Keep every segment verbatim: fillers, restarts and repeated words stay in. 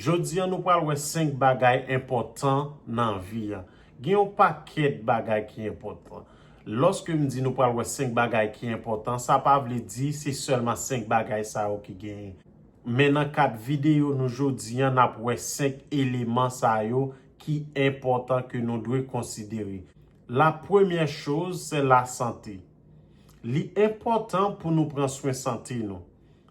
Jodi a, nou pral wè senk bagay enpòtan nan vi a. Gen yon pakèt bagay ki enpòtan. Lòske m di nou pral wè senk bagay ki enpòtan, sa pa vle di se sèlman senk bagay sa yo ki genyen. Men nan kad videyo nou jodi a, n ap wè senk eleman sa yo ki enpòtan ke nou dwe konsidere. La premyè choz, se lasante. Li enpòtan pou nou pran swen sante nou.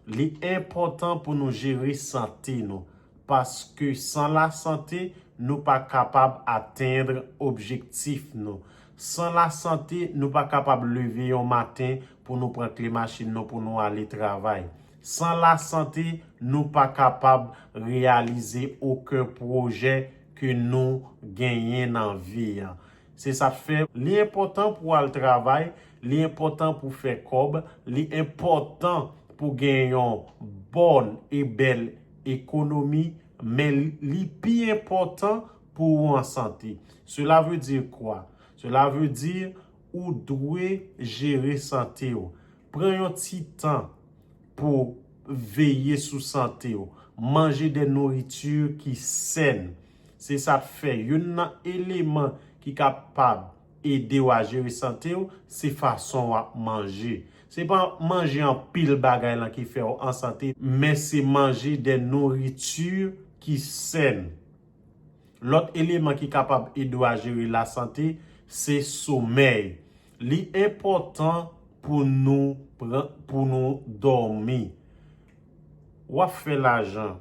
Li enpòtan pou nou jere sante nou, paske san lasante, nou pa kapab atenn objektif nou. San lasante, nou pa kapab leve yon maten pou nou pran kle machin nou pou nou ale travay. San lasante, nou pa kapab reyalize okenn pwojè ke nou genyen nan vi a. Se sa k fè li enpòtan pou w al travay, li enpòtan pou w fè kòb, li enpòtan pou w gen yon bòn e bèl ekonomi, men li pi enpòtan pou ou an sante. Cela veut dire quoi? Cela veut dire ou dwe jere sante w. Pran yon ti tan pou veye sou sante w. Manje de nouriti ki sèn. Se sa k fè youn nan eleman ki kapab ede w a jere sante w, se fason w ap manje. Se pa manje anpil bagay lan ki fè w an sante, men se manje de nouriti ki sèn. Lòt eleman ki kapab ede w a jere lasante, se somèy. Li enpòtan pou nou pran, pou nou dòmi. W ap fè lajan,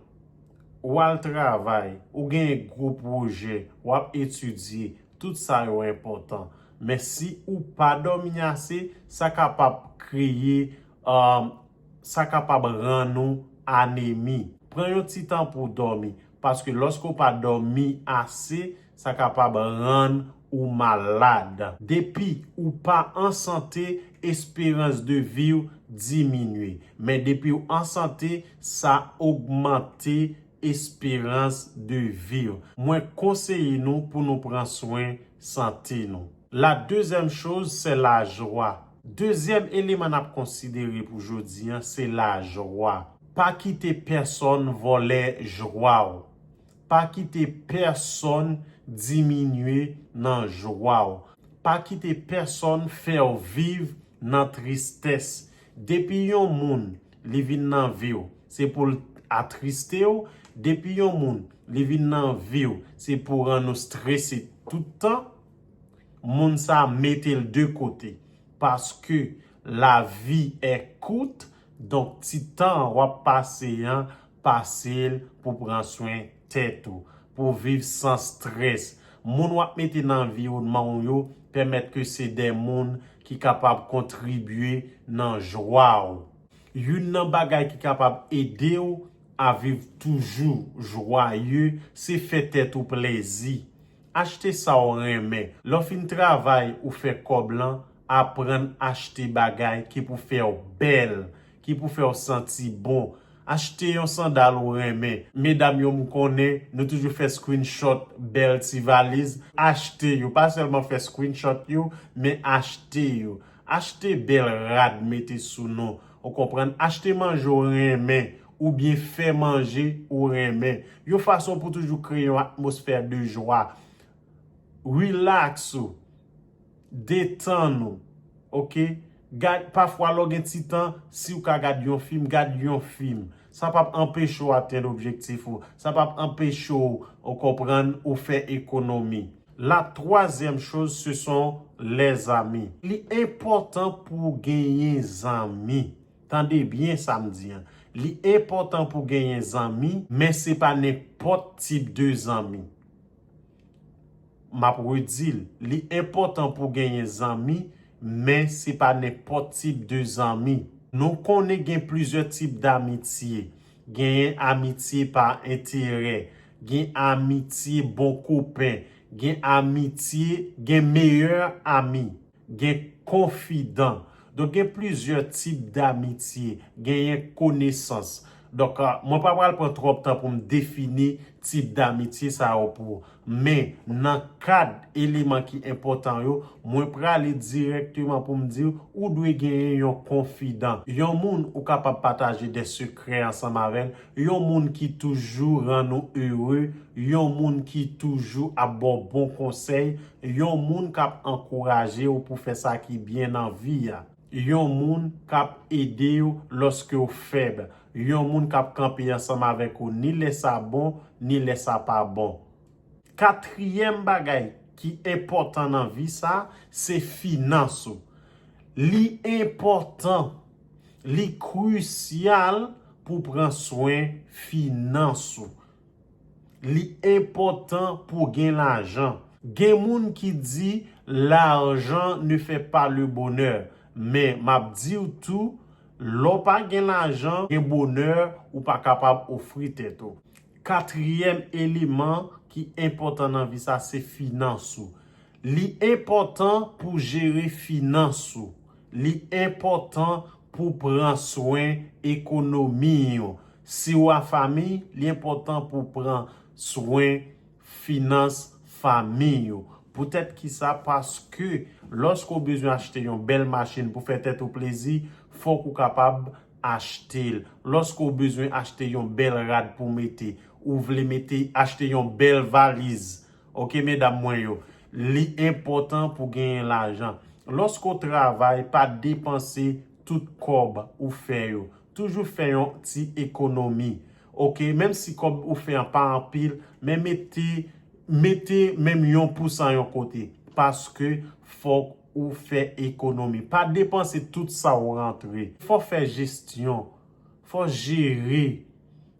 w al travay, ou gen gwo pwojè, w ap etidye, tout sa yo enpòtan. Men si ou pa dòmi ase, sa kapab kreye, um, sa kapab rann ou anemi. Pran yon ti tan pou w dòmi, paske lòske w pa dòmi ase, sa kapab rann ou malad. Depi ou pa an sante, esperans de vi w diminye. Men depi w an sante, sa ogmante esperans de vi w. Mwen konseye nou pou nou pran swen sante nou. La deuxième chose, c'est la joie. Dezyèm eleman n ap konsidere pou jodi a, se lajwa. Pa kite pèsonn vòlè jwa w. Pa kite pèsonn diminye nan jwa w. Pa kite pèsonn fè w viv nan tristès. Depi yon moun, li vin nan vi w, se pou l atriste w. Depi yon moun, li vin nan vi w, se pou rann ou strese tout tan. Moun sa mete l de kote. Paske la vie est courte, donk ti tan w ap pase an, pase l pou pran swen tèt ou, pou viv san strès. Moun w ap mete nan anviwònman w yo, pèmèt ke se de moun ki kapab kontribye nan jwa w. Youn nan bagay ki kapab ede w a viv toujou jwaye, se fè tèt ou plezi. Achte sa w renmen. Lè w fin travay ou fè kòb lan, aprann achte bagay ki pou fè w bèl, ki pou fè w santi bon. Achte yon sandal ou renmen. Medam yo, m konnen, nou toujou fè screenshot bèl ti valiz. Achte yo. Pa sèlman fè screenshot yo, men achte yo. Achte bèl rad mete sou nou. Ou konprann? Achte manje w renmen, oubyen fè manje ou renmen. Yon fason pou toujou kreye yon atmosfè de jwa. Relax ou. Detann ou. Oke? Gad, pafwa lè w gen ti tan, si w ka gad yon fim, gad yon fim. Sa p ap anpeche w atenn objektif ou. Sa p ap anpeche w, ou konprann, ou fè ekonomi. La troisième chose, ce sont les amis. Li enpòtan pou w genyen zanmi. Tande byen sa m di an. Li enpòtan pou w genyen zanmi, men se pa nenpòt tip de zanmi. M ap redi l. Li enpòtan pou w genyen zanmi, men se pa nenpòt tip de zanmi. Nou konnen gen plizyè tip damitye. Genyen amitye pa enterè, gen amitye bon kopen, gen amitye, gen meyè ami, gen konfidan. Donk, gen plizyè tip damitye. Genyen konesans. Donk, mwen pa pral pran twòp tan pou m defini tip damitye sa yo pou ou. Men, nan kad eleman ki enpòtan yo, mwen prale dirèkteman pou m di w, ou dwe genyen yon konfidan. Yon moun ou kapab pataje de sekrè ansanm avè l, yon moun ki toujou rann ou ere, yon moun ki toujou ap ba w bon konsèy, yon moun k ap ankouraje w pou fè sa ki byen nan vi a. Yon moun k ap ede w lòske w fèb. Yon moun k ap kanpe ansanm avèk ou ni lè sa bon, ni lè sa pa bon. Katriyèm bagay ki enpòtan nan vi sa, se finans ou. Li enpòtan, li krisyal pou pran swen finans ou. Li enpòtan pou gen lajan. Gen moun ki di, l'argent ne fait pas le bonheur. Men, m ap di w tou, lè w pa gen lajan, gen bonè ou pa kapab ofri tèt ou. Katriyèm eleman ki enpòtan nan vi sa, se finans ou. Li enpòtan pou jere finans ou. Li enpòtan pou pran swen ekonomi w. Si w a fanmi, li enpòtan pou pran swen finans fanmi w. Poutèt ki sa? Paske lòske w bezwen achte yon bèl machin pou fè tèt ou plezi, fòk ou kapab achte l. Lòske w bezwen achte yon bèl rad pou mete, ou vle mete, achte yon bèl valiz. Oke, medam mwen yo, li enpòtan pou genyen lajan. Lòske w travay, pa depanse tout kòb ou fè yo. Toujou fè yon ti ekonomi. Oke, menm si kòb ou fè an pa anpil, men mete, mete menm yon pousan yon kote. Paske fòk ou fè ekonomi. Pa depanse tout sa w rantre. Fò fè jesyon. Fò jere.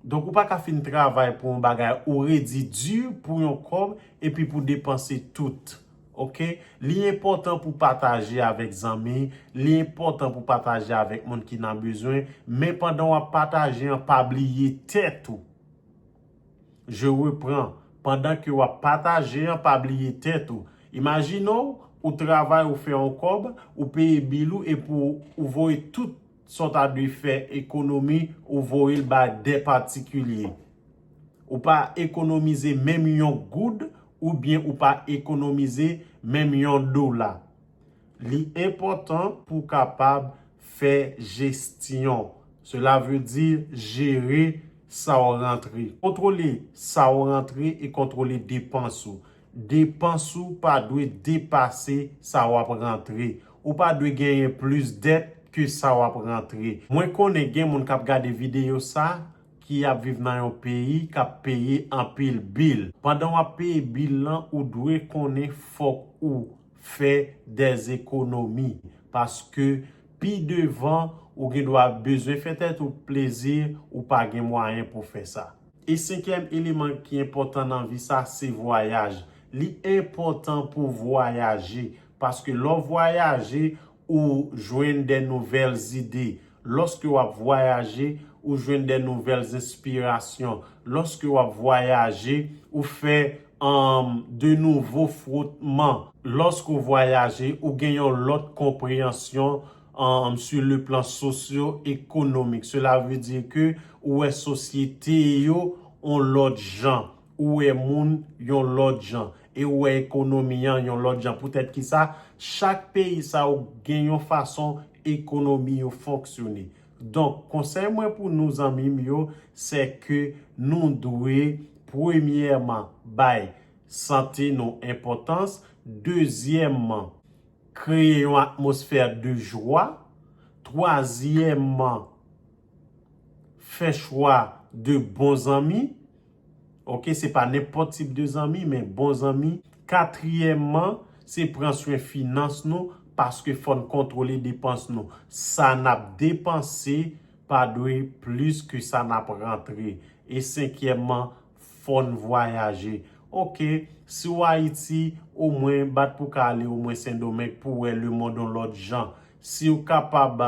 Donk, ou pa ka fin travay pou yon bagay, ou redi di pou yon kòb, epi pou depanse tout. Oke? Li enpòtan pou pataje avèk zanmi, li enpòtan pou pataje avèk moun ki nan bezwen, men pandan w ap pataje an, pa bliye tèt ou. Je reprends. Pandan ke w ap pataje an, pa bliye tèt ou. Imajine w, ou travay, ou fè yon kòb, ou peye bil ou, epi w, ou voye tout sa w ta dwe fè ekonomi, ou voye l bay de patikilye. Ou pa ekonomize menm yon goud, oubyen ou pa ekonomize menm yon dola. Li enpòtan pou w kapab fè jesyon. Cela veut dire jere sa w rantre. Kontwole sa w rantre e kontwole depans ou. Depans ou pa dwe depase sa w ap rantre. Ou pa dwe genyen plis dèt ke sa w ap rantre. Mwen konnen gen moun k ap gade videyo sa ki ap viv nan yon peyi k ap peye anpil bil. Pandan w ap peye bil lan, ou dwe konnen fòk ou fè dèzekonomi. Paske pi devan, ou gen dwa bezwen fè tèt ou plezi, ou pa gen mwayen pou fè sa. E senkyèm eleman ki enpòtan nan vi sa, se vwayaj. Li enpòtan pou vwayaje, paske lè w vwayaje, ou jwenn de nouvèl zide. Lòske w ap vwayaje, ou jwenn de nouvèl enspirasyon. Lòske w ap vwayaje, ou fè, um, de nouvo frotman. Lòske w vwayaje, ou gen yon lòt konpreyansyon, um, sur le plan socio-économique. Cela veut dire que ou wè sosyete yo yon lòt jan. Ou wè moun yon lòt jan. E ou wè ekonomi an yon lòt jan. Poutèt ki sa, chak peyi sa yo gen yon fason ekonomi yo fonksyone. Donk, konsèy mwen pou nou, zanmi m yo, se ke nou dwe, premyèman, bay sante nou enpòtans, dezyèmman, kreye yon atmosfè de jwa, twazyèmman, fè chwa de bon zanmi. Oke, se pa nenpòt tip de zanmi, men bon zanmi. Katriyèmman, se pran swen finans nou, paske fò n kontwole depans nou. Sa n ap depanse pa dwe plis ke sa n ap rantre. E senkyèmman, fò n vwayaje. Oke, si w Ayiti, omwen bat pou w ka ale omwen Sendomeng pou w wè lemonn yon lòt jan. Si w kapab,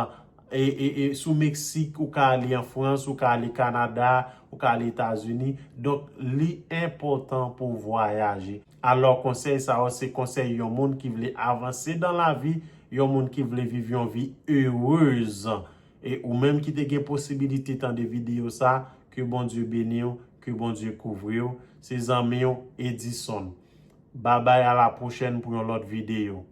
e, e, e, si w Meksik, ou ka ale an Frans, ou ka ale Kanada, ou ka ale Etazini. Donk, li enpòtan pou w vwayaje. Alò, konsèy sa yo, se konsèy yon moun ki vle avanse dan lavi, yon moun ki vle viv yon vi erez. E ou menm ki te gen posibilite tande videyo sa, ke Bondye beni w, ke Bondye kouvri w. Se zanmi w, Edison. Babay, a la pwochèn pou yon lòt videyo.